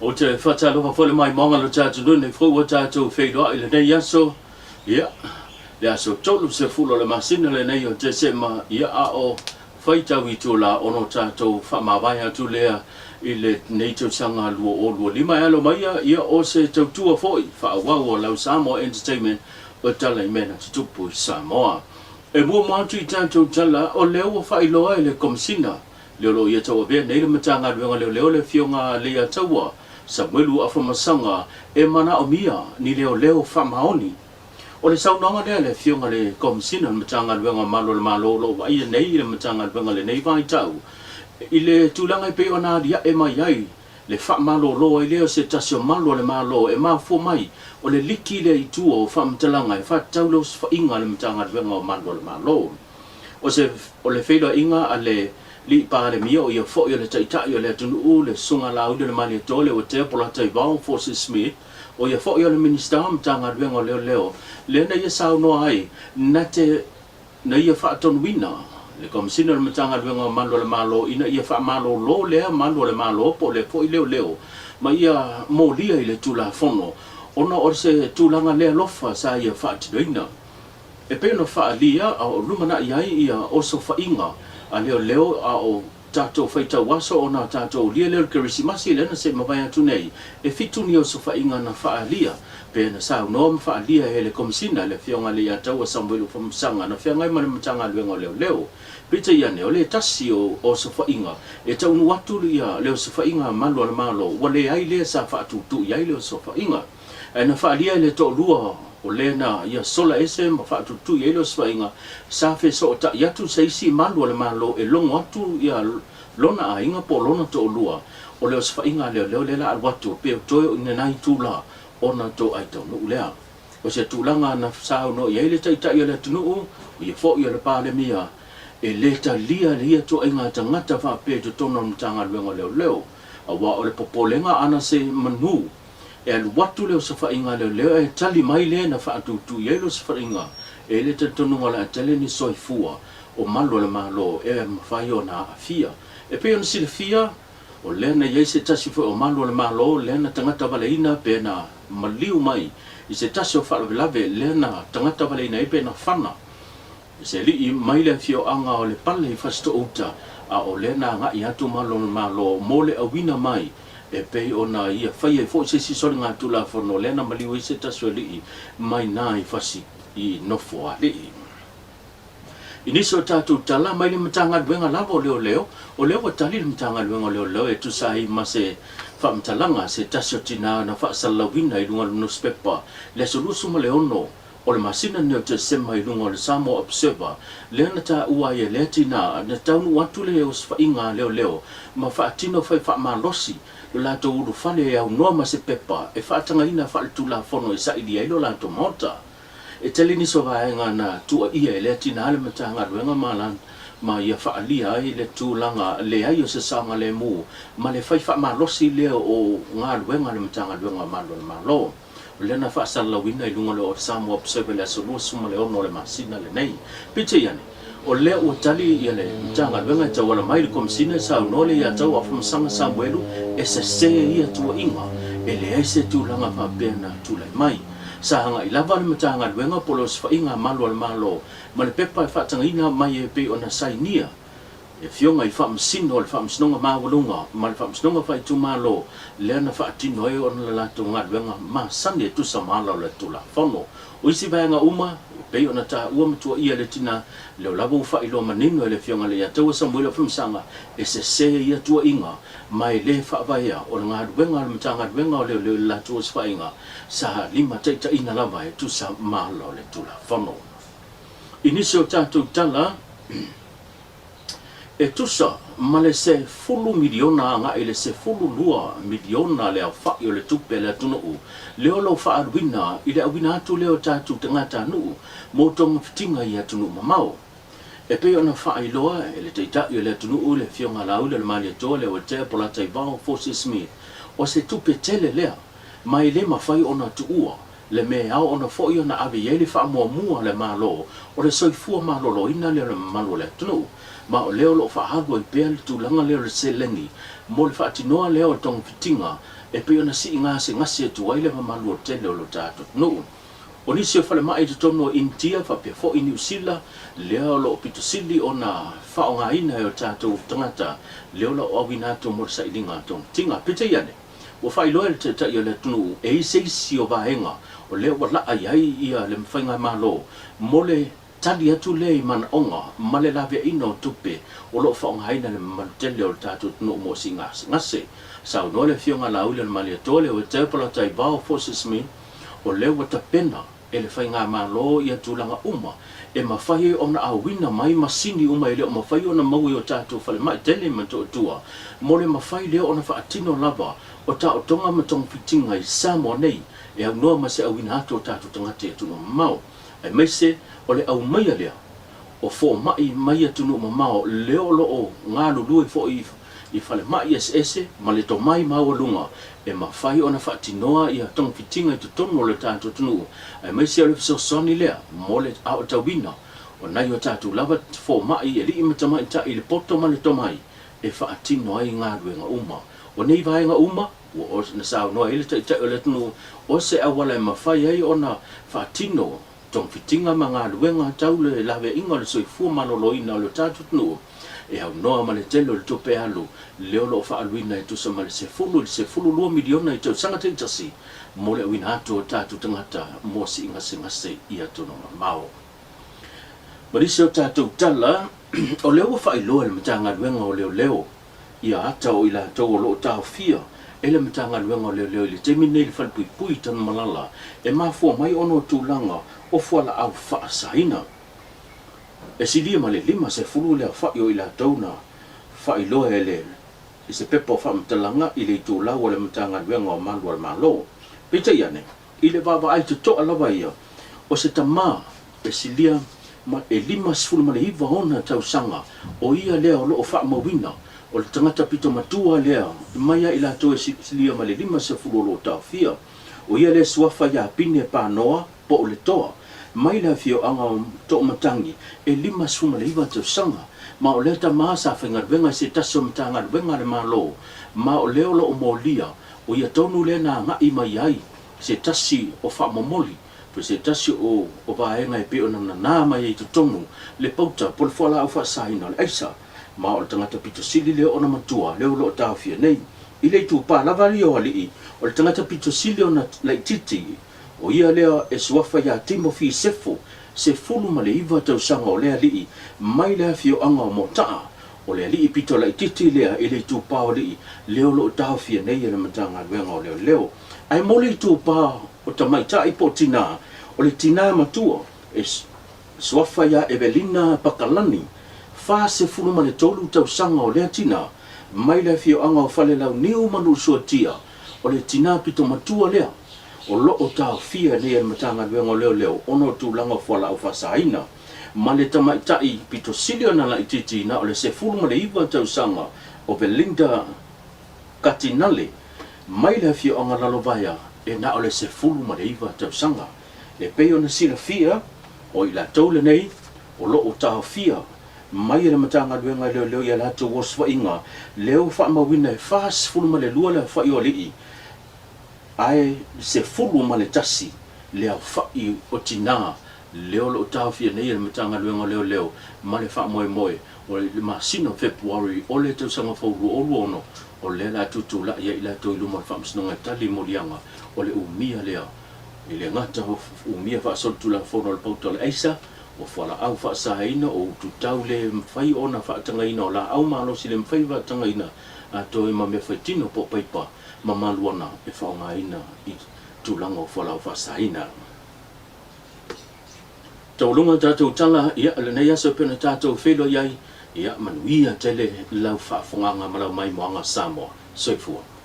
Ou te faatalofa foi le maimoaga o lo tatou nuu nei foi ua tatou feiloai i lenei aso, ia, le aso 30 o le masina lenei o Tesema, ia, a o faitau itula ono tatou faamavae atu lea i lenei tausaga 2025. E alo mai ia, ia, o se tautua foi faaauau o lau Samoa Entertainment o tala i mea na tutupu i Samoa. E muamua atu i tatou tala, o lea ua faailoa e le Komesina le o lo o ia tauavea nei le Matagaluega Leoleo le Afioga Leiataua Samuelu Afamasaga e manaomia ni leoleo faamaoni. O le saunoaga lea a le Afioga i le Komesina o le Matagaluega o Malu o le Malo o lo o vaaia nei le Matagaluega i lenei vaitau i le tulaga e pei ona aliae mai ai le faamalolo ai lea o se tasi o malu o le Malo e mafua mai o le liki lea i tua o faamatalaga e faatatau le osofaiga a le Matagaluega o Malu o le Malo. O se o le feiloaiga a le Alii Palemia o ia foi o le Taitai o le atunuu, le Susuga Laauli o le Malietoa Leuatea Polataivao Fosi Smith, o ia foi o le Minisita o Matagaluega o Leoleo, lea na ia saunoa ai na te na ia faatonuina le Komesina o le Matagaluega o Malu a le Malo ina ia faamalolo lea malu a le Malo po o lea foi leoleo ma ia molia i le Tulafono ona o se tulaga le alofa sa ia faatinoina. E pei ona faaalia a o lumanai ai ia osofaiga a leoleo a o tatou faitau aso ona tatou ulia lea o le Kerisimasi lea na se i mavae atu nei, e fitu ni osofaiga na faaalia pe na saunoa ma faaalia e le Komesina le Afioga Leiataua Samuelu Famusaga na feagai ma le Matagaluega o Leoleo. Peitai ane, o le tasi o osofaiga e taunuu atu ia le osofaiga a malu a le Malo ua leai lea sa faatutu i ai le osofaiga. Ae na faaalia e le toalua o le na ia sola ese ma faatutui ai le osofaiga, sa fesootai atu se isi malu a le Malo e logo atu ia lona aiga po o lona toalua o le osofaiga a leoleo lea la alu atu pe o toe o i nena itula ona toai taunuu lea. O se tulaga na saunoa i ai le Taitai o le atunuu, o ia foi o le Palemia, e le talia le ia tuaiga tagata faapea i totonu o le Matagaluega o Leoleo, aua o le popolega ana se manu E alu atu le osofaiga a leoleo ae tali mai le na faatutu i ai le osofaiga e le talitonuga o le a tele ni soifua o malu o le Malo e mafai ona aafia. E pei ona silafia, o lea na i ai se tasi foi o malu o le Malo lea na tagata valeina pe na maliu mai i se tasi o faalavelave lea na tagata valeina ai pe na fana se alii mai le afioaga o Lepale i Fasitoouta a o lea na agai atu malu o le Malo mo le auina mai E pei ona ia fai ai foi se isi soligatulafono lea na maliu ai se tasi o alii mai na i fasi i Nofoalii. I nisi o tatou tala mai le Matagaluega lava o Leoleo, o lea ua tali le Matagaluega o Leoleo e tusa ai ma se faamatalaga se tasi o tina na faasalalauina i luga o le nusipepa le aso 26 o le masina lenei o Tesema i luga o le Samoa Observer, lea na taua ai e lea tina na taunuu atu le osofaiga a leoleo ma faatino fai faamalosi lo latou ulufale e aunoa ma se pepa e faatagaina faaletulafono e sailia ai lo latou maota. E tele nisi o vaega na tuuaia e lea tina le Matagaluega ma ma ia faaalia ai le tulaga leai o se saogalemu ma le fai faamalosi lea o galuega a le Matagaluega o Malu a le Malo. O lea na faasalalauina i luga o le Samoa Observer i le aso 26 o le masina lenei. Peitai ane, o lea ua tali ia le Matagaluega e tauala mai i le Komesina e saunoa le iatau a Afamasaga Samuelu e sese ia tuuaiga, e leai se tulaga faapea na tulai mai. Sa agai lava le Matagaluega po o le osofaiga a malu a le Malo ma le pepa e faatagaina mai e pei ona sainia e Afioga i Faamasino o le Faamasinoga Maualuga ma le Faamasinoga Faaitumalo lea na faatino ai ona le latou galuega masani e tusa ma ala o le Tulafono. O isi vaega uma, e pei ona taua ma tuuaia e le tina, leo lava ua faailoa manino e le Afioga Leiataua Samuela Famasaga e sese ia tuuaiga ma e le faavaea o le galuega a le Matagaluega o Leoleo i le latou osofaiga sa limataitaiina lava e tusa ma ala o le Tulafono. I nisi o tatou tala, E tusa ma le 10 miliona agai i le 12 miliona le aofai o le tupe a le atunuu lea o lo o faaaluina i le auina atu lea o tatou tagatanuu mo togafitiga i atunuu mamao. E pei ona faailoa e le Taitai o le atunuu le Afioga Laauli o le Malietoa Leuatea Polataivao Fosi Smith, o se tupe tele lea ma e le mafai ona tuua le mea e ao ona foi ona ave i ai le faamuamua a le Malo o le soifua maloloina lea o le mamalu o le atunuu, ma o lea o lo o faaalu ai pea le tulaga lea o le seleni mo le faatinoa lea o le togafitiga e pei ona sii gasegase atu ai le mamalu o le tele o lo tatou atunuu. O nisi o falemai i totonu o Initia faapea foi Niu Sila, lea o lo o pito sili ona faaaogaina e o tatou tagata, lea o lo o auina atu mo le sailiga a togafitiga. Peitai ane, ua faailoa e le Taitai o le atunuu e i ai se isi o vaega o lea ua laa i ai ia le Faigamalo mo le tali atu lea i manaoga ma le laveaiina o tupe o lo o faaaogaina e le mamalu tele o le tatou atunuu mo siigasegase. Saunoa le Afioga a Laauli Malietoa Leoeteu Polataivao Fosi Smith, o lea ua tapena e le Faigamalo ia tulaga uma e mafai ai ona auina mai masini uma e le o mafai ona maua i o tatou falemai tele i Motootua mo le mafai lea ona faatino lava o taotoga ma togafitiga i Samoa nei e aunoa ma se auina atu o tatou tagata i atunuu mamao aemaise o le aumaia lea o fomai mai atunuu mamao lea o lo o galulue foi i falemai eseese ma le tomai maualuga e mafai ona faatinoa ia togafitiga i totonu o le tatou atunuu aemaise o le fesoasoani lea mo le aotauina o nai o tatou lava fomai i alii ma tamaitai i le poto ma le tomai e faatino ai galuega uma. O nei vaega uma ua na saunoa ai le Taitai o le atunuu o se auala e mafai ai ona faatino togafitiga ma galuega tau le laveaiga o le soifua maloloina o le tatou atunuu e aunoa ma le tele o le tupe alu lea o lo o faaaluina e tusa ma le 10 i le 12 miliona i tausaga taitasi mo le auina atu o tatou tagata mo siigasegase i atunuu mamao. Ma nisi o tatou tala, o lea ua faailoa e le Matagaluega o Leoleo ia ata o i latou o lo o taofia e le Matagaluega o Leoleo i le taimi nei i le Falepuipui i Tanumalala e mafua mai ona o tulaga o fualaau faasaina. E silia ma le 50 le aofai o i latou na faailoa e le i se pepa o faamatalaga i le itulau a le Matagaluega o Malu a le Malo. Peitai ane, I le vaavaai totoa lava ia o se tama e silia ma e 59 ona tausaga, o ia lea o lo o faamauina, o le tagata pito matua lea mai ia i latou e silia ma le 50 o lo o taofia. O ia lea suafa ia Pine Panoa po o le Toa, mai le afioaga o Toomatangi e 59 tausaga, ma o lea tama sa faigaluega i se tasi o Matagaluega a le Malo, ma o lea o lo o molia O ia tonu lea na agai mai ai se tasi o faamomoli po o se tasi o vaega e pei ona nanā mai ai i totonu le pauta po o le fualaau faasaina o le aisa. Ma o le tagata pito sili lea ona matua lea o lo o taofia nei. I le itupa lava ia o alii, o le tagata pito sili ona laitiiti, o ia lea e suafa ia Timothy Sefo, 19 tausaga o le alii mai le afioaga o Motaa, O le alii pito laitiiti lea i le itupa o alii lea o lo o taofia nei e le Matagaluega o Leoleo. Ae mo le itupa o tamaitai po o tinā, o le tinā matua e suafa ia Evelina Pakalani, 43 tausaga o lea tinā, mai le afioaga o Falelauniu ma Nuusuatia, o le tinā pito matua lea o lo o taofia nei e le Matagaluega o Leoleo ona o tulaga o fualaau faasaina. ma le tamaitai pito sili ona laitiiti na o le 19 tausaga o Belinda Katinale mai le afioaga Lalovaea e na o le 19 tausaga. E pei ona silafia, o i latou lenei o lo o taofia mai e le Matagaluega e Leoleo i a latou osofaiga lea ua faamauina e 42 le aofai o alii ae 11 le aofai o tinā lea o lo o taofia nei e le Matagaluega o Leoleo ma le faamoemoe o le masina o Fepuari o le tausaga fou 2026, o lea o le a tutulai ai i latou i luma o le Faamasinoga e tali moliaga o le umia lea. E le gata o umia faasolitulafono o le pauta o le aisa, o fualaau faasaina, o ututau le mafai ona faatagaina, o laau malosi le mafai ona faatagaina atoa ai ma mea faitino po o paipa ma maluana e faaaogaina i tulaga o fualaau faasaina. Taualuga tatou tala, ia, lenei aso e pei ona tatou feiloai ai, ia, manuia tele lau faafogaga ma lau maimoaga Samoa. Soifua.